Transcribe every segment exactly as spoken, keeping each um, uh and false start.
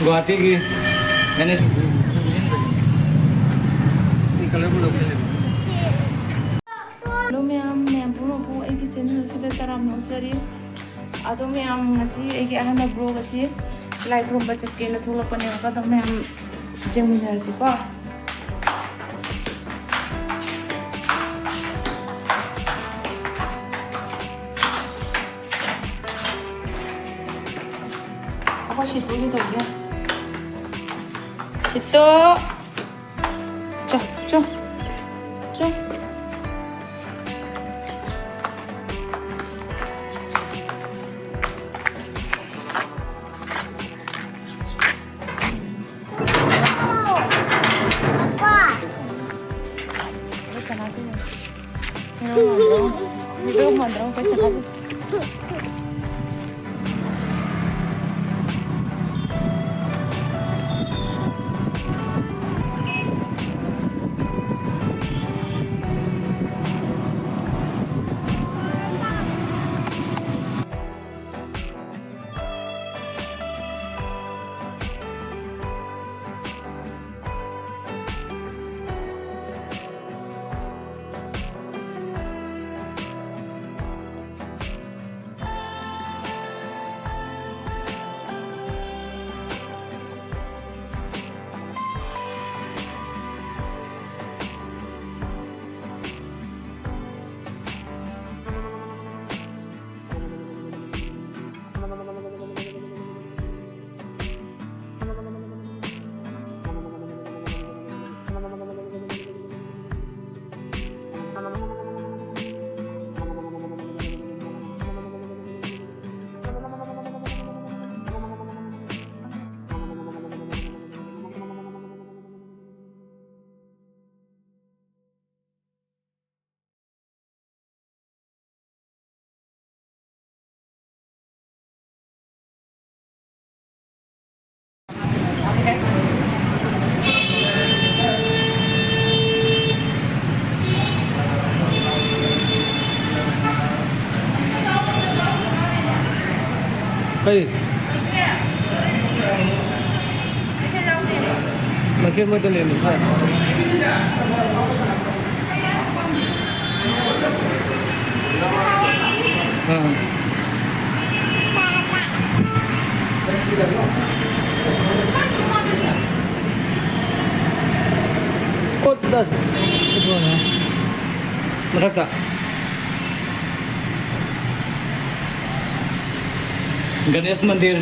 ꯒꯨꯋꯥꯍꯥꯇꯤꯒꯤ Ganesh. Hello ꯃꯌꯥꯝ, ꯃꯌꯥꯝ ꯄꯨꯝꯅꯃꯛꯄꯨ ꯑꯩꯒꯤ ꯆꯦꯅꯦꯜ ꯑꯁꯤꯗ ꯇꯔꯥꯝꯅ ꯑꯣꯛꯆꯔꯤ꯫ ꯑꯗꯣ ꯃꯌꯥꯝ, ꯉꯁꯤ ꯑꯩꯒꯤ ꯑꯍꯥꯟꯕ ꯕ꯭ꯂꯣꯒ ꯑꯁꯤ ꯂꯥꯏ ꯈꯨꯔꯨꯝꯕ ꯆꯠꯀꯦꯅ ꯊꯣꯛꯂꯛꯄꯅꯦꯕꯀꯣ꯫ ꯑꯗꯣ ꯃꯌꯥꯝ ꯌꯦꯡꯃꯤꯟꯅꯔꯁꯤꯀꯣ꯫ ꯑꯩꯈꯣꯏ ꯁꯤꯠꯇꯨꯒꯤ ꯇꯧꯒꯦ꯫ ꯁꯤꯠꯇꯨ꯫ ꯆꯣ, ꯆꯣ, ꯆꯣ꯫ ꯀꯩ? ꯀꯩꯊꯦꯜ ꯃꯣꯏꯗ ꯂꯩꯔꯝꯕꯁꯨ ꯌꯥꯏ꯫ ꯑꯥ꯫ ꯀꯣꯠꯇ꯫ ꯃꯊꯛꯇ꯫ ꯒꯅꯦꯁ ꯃꯟꯗꯤꯔ,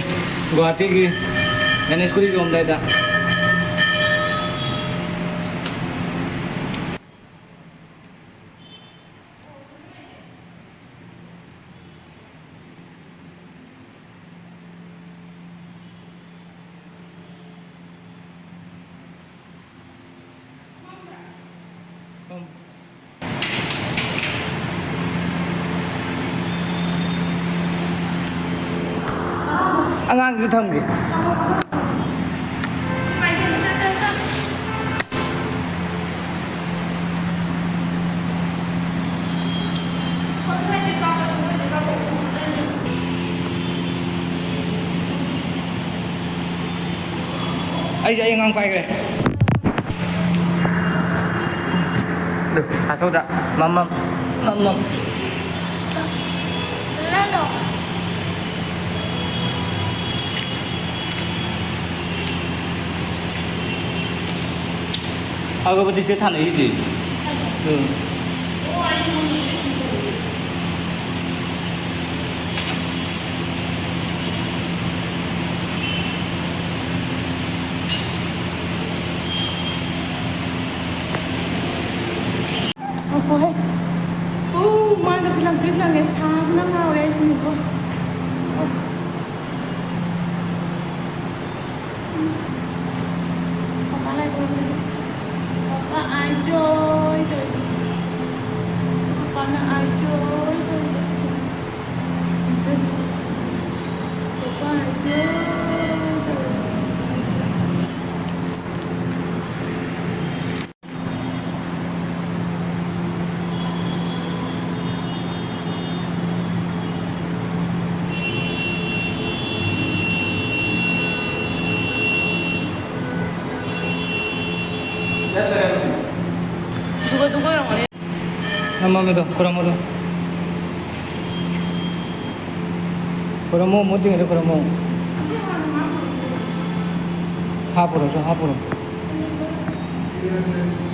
ꯒꯨꯋꯥꯍꯥꯇꯤꯒꯤ ꯒꯅꯦꯁ ꯒꯨꯔꯤ ꯌꯧꯔꯝꯗꯥꯏꯗ꯫ ꯑꯉꯥꯡꯁꯨ ꯊꯝꯒꯦ꯫ ꯑꯩꯁꯦ ꯑꯩ ꯑꯉꯥꯡ ꯄꯥꯏꯈ꯭ꯔꯦ꯫ ꯑꯗꯨ, ꯍꯥꯊꯨꯗ꯫ ꯃꯃꯝ, ꯃꯃꯝ꯫ ꯑꯒꯔꯕꯇꯤꯁꯦ ꯊꯥꯅꯩꯁꯤꯗꯤ꯫ ꯎꯝ꯫ ꯉꯥꯏꯈꯣꯍꯦ꯫ ꯑꯣ, ꯃꯥꯏꯒꯁꯦ ꯂꯪꯇ꯭ꯔꯤꯛ ꯂꯪꯉꯦ꯫ ꯁꯥꯕꯅ ꯉꯥꯎꯔꯦ ꯑꯩꯁꯤꯅꯦꯀꯣ꯫ ꯑꯣ꯫ ꯄꯄꯥ ꯂꯥꯏ ꯈꯨꯔꯨꯝꯗꯣꯏꯅꯦ꯫ ꯄꯄꯥ ꯑꯥꯏ ꯖꯣꯏ ꯇꯧꯔꯤꯁꯦ꯫ ꯃꯃꯤꯗꯣ ꯈꯨꯔꯝꯃꯣꯗꯣ꯫ ꯈꯨꯔꯝꯃꯣ, ꯃꯨꯠꯇ꯭ꯔꯤꯉꯩꯗ ꯈꯨꯔꯝꯃꯣ꯫ ꯍꯥꯞꯄꯨꯔꯣꯁꯨ ꯍꯥꯞꯄꯨꯔꯣ꯫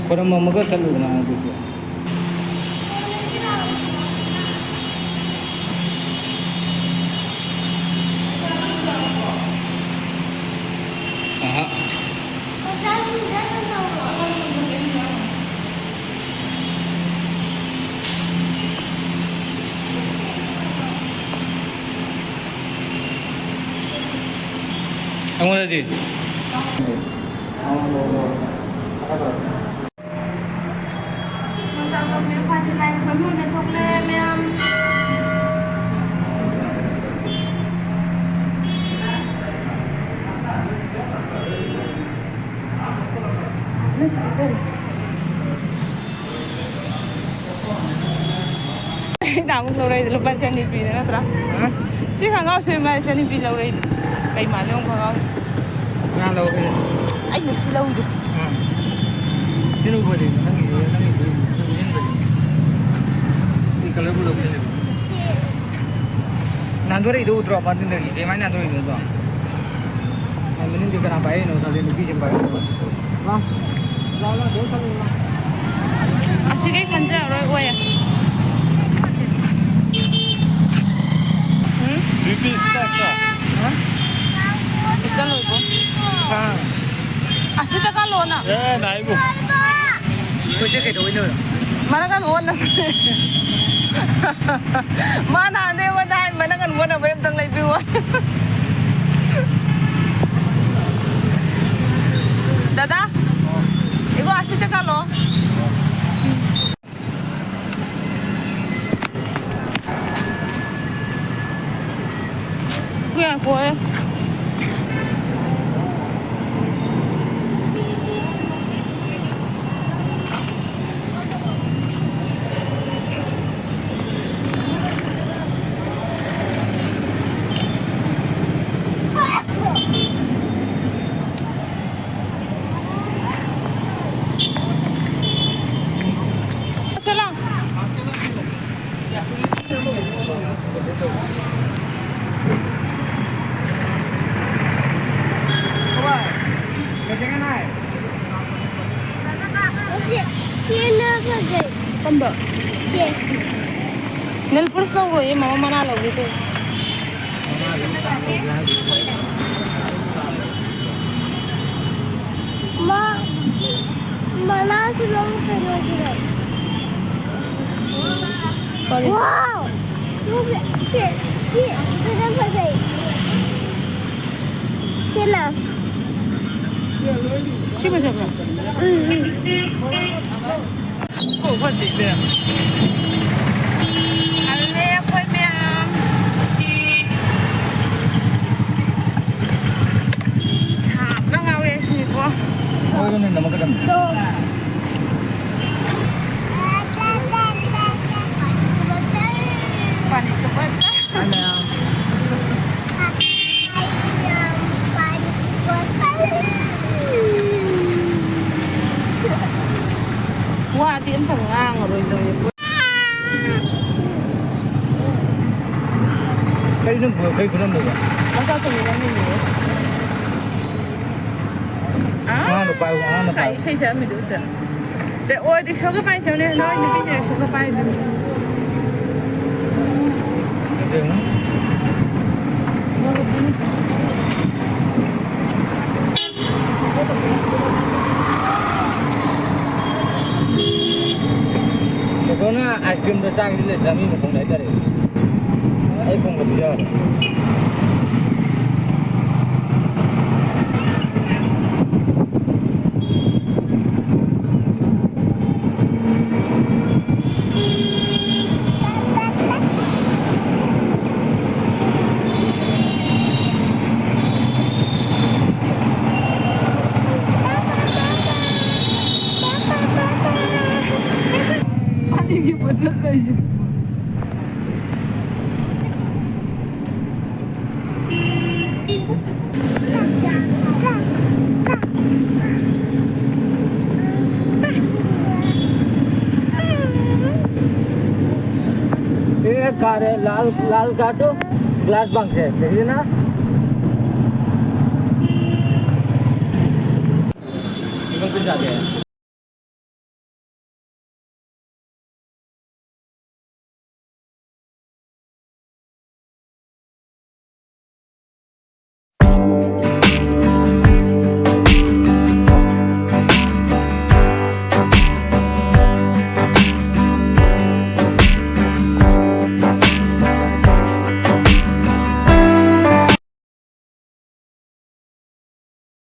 ꯈꯨꯔꯝꯃꯝꯃꯒ ꯆꯠꯂꯨꯗꯅ ꯑꯗꯨꯗꯤ꯫ ꯑꯍꯥ꯫ ꯑꯩꯉꯣꯟꯗꯗꯤ꯫ ꯑꯩꯅ ꯑꯃꯨꯛ ꯂꯧꯔꯛꯏꯗꯣ ꯂꯨꯄꯥ ꯆꯅꯤꯄꯤꯗ ꯅꯠꯇ꯭ꯔꯥ? ꯍꯥ? ꯁꯤ ꯈꯣꯡꯒ꯭ꯔꯥꯎꯁꯦ ꯃꯥ ꯆꯅꯤꯄꯤ ꯂꯧꯔꯛꯏꯗꯣ꯫ ꯀꯩ ꯃꯥꯜꯂꯤ ꯌꯦꯡꯉꯨ ꯈꯣꯡꯒ꯭ꯔꯥꯎ꯫ ꯀꯅꯥ ꯂꯧꯔꯛꯏ? ꯑꯩꯅ ꯁꯤ ꯂꯧꯔꯤꯗꯣ꯫ ꯑꯥ꯫ ꯁꯤ ꯂꯧꯕꯗꯤ ꯅꯪꯒꯤꯗꯣ, ꯅꯪꯒꯤꯗꯣ ꯎꯁꯤꯟꯕꯅꯤ꯫ ꯁꯤ colourꯕꯨ ꯂꯧꯁꯤꯜꯂꯦ꯫ ꯅꯍꯥꯟꯗꯣꯔꯛꯏꯗꯣ ꯎꯗ꯭ꯔꯣ? ꯃꯥꯔꯖꯤꯟꯗꯒꯤ ꯀꯃꯥꯏꯅ ꯅꯍꯥꯟꯗꯣꯔꯛꯏꯅꯣ ꯑꯗꯣ? ꯃꯅꯤꯡꯗꯤ ꯀꯅꯥ ꯄꯥꯏꯔꯤꯅꯣ ꯈꯜꯂꯤ, ꯅꯨꯄꯤꯁꯤꯡ ꯄꯥꯏꯔꯤꯅꯣ? ꯑꯁꯤꯈꯩ ꯈꯟꯖꯔꯔꯣꯏ, ꯑꯣꯏ꯫ ꯎꯝ? ꯕꯤ ꯄꯤ ꯁ꯭ꯇꯦꯛꯇ꯫ ꯍꯥ? ꯏꯀ ꯂꯣꯏꯀꯣ꯫ ꯑꯥ꯫ ꯑꯁꯤꯗ ꯀꯥꯂꯣꯅ꯫ ꯑꯦ, ꯅꯥꯏꯕꯨ꯫ ꯑꯩꯈꯣꯏꯁꯦ ꯀꯩꯗꯧꯕꯩꯅꯣ? ꯃꯅꯒꯟ ꯑꯣꯟꯅ-, ꯃꯥ ꯅꯍꯥꯟꯗꯩ ꯑꯩꯉꯣꯟꯗ ꯍꯥꯏ, ꯃꯅꯒꯟ ꯑꯣꯟꯅꯕꯩ ꯑꯝꯇꯪ ꯂꯩꯕꯤꯌꯨ꯫ ꯗꯗꯥ, ꯏꯒꯣ ꯑꯁꯤꯗ ꯀꯥꯂꯣ꯫ ꯉꯥꯏꯈꯣꯍꯦ꯫ ꯆꯠꯁꯦ ꯂꯥꯎ꯫ ꯁꯤ꯫ Nail polish ꯂꯧꯔꯣꯏꯌꯦ, ꯃꯃꯥ ꯃꯅꯥ ꯂꯧꯒꯦ ꯇꯧ꯫ ꯃꯥ, ꯃꯅꯥꯁꯨ ꯂꯧ, ꯀꯩꯅꯣꯁꯨ ꯂꯧ꯫ ꯀꯔꯤ? Wow! ꯁꯤ, ꯁꯤ, ꯁꯤ, ꯁꯤꯅ ꯐꯖꯩ꯫ ꯁꯤꯅ꯫ ꯁꯤ ꯐꯖꯕ꯭ꯔꯥ? ꯎꯝ, ꯎꯝ꯫ ꯑꯣ, ꯐꯠꯇꯦ ꯏꯕꯦꯝ꯫ ꯍꯜꯂꯦ ꯑꯩꯈꯣꯏ ꯃꯌꯥꯝ꯫ ꯁꯥꯕꯅ ꯉꯥꯎꯔꯦ ꯁꯤꯅꯤꯀꯣ꯫ ꯀꯣꯏꯕꯅ ꯅꯝꯃꯛꯀꯗꯕꯅꯤ꯫ ꯇꯣ꯫ ꯄꯥꯅꯤ ꯀꯨꯄꯔ꯫ ꯍꯥꯏ ꯃꯌꯥꯝ꯫ ꯋꯥꯗꯤ ꯑꯝꯇ ꯉꯥꯡꯉꯔꯣꯏꯗꯧꯔꯤ꯫ ꯀꯩꯅꯣ, ꯀꯩ ꯈꯨꯅꯝꯅꯣꯕ? ꯃꯆꯥ ꯇꯨꯃꯤꯟꯅ ꯃꯤꯅꯦ꯫ ꯑꯥ, ꯑꯉꯥꯡꯗꯣ ꯄꯥꯏꯌꯨ, ꯑꯉꯥꯡꯗꯣ ꯄꯥꯏꯌꯨ꯫ ꯏꯁꯩ ꯁꯛꯑꯝꯃꯤꯗꯣ ꯎꯗ꯭ꯔꯥ? ꯑꯦ, ꯑꯣ, ꯔꯤꯛꯁꯣꯒ ꯄꯥꯏꯗꯧꯅꯦ, ꯅꯣꯏ ꯅꯨꯄꯤꯅ ꯔꯤꯛꯁꯣꯒ ꯄꯥꯏꯗꯧꯅꯦ꯫ ꯑꯗꯨ ꯌꯦꯡꯉꯨ꯫ ꯀꯣꯀꯣꯅ ꯑꯥꯏꯁ ꯀ꯭ꯔꯤꯝꯗꯣ ꯆꯥꯒꯦꯗꯤ ꯂꯩꯇ꯭ꯔꯥ? ꯃꯤ ꯃꯈꯣꯡꯗ ꯍꯥꯏꯇꯥꯔꯦ꯫ ꯑꯩ ꯈꯣꯡꯗ ꯄꯤꯖꯔꯦ꯫ ꯑꯅꯤꯒꯤ ꯄꯣꯠꯂ ꯀꯩꯁꯦ꯫ ये कार है, लाल, लाल काटो, ग्लास बंक है, देखिए ना।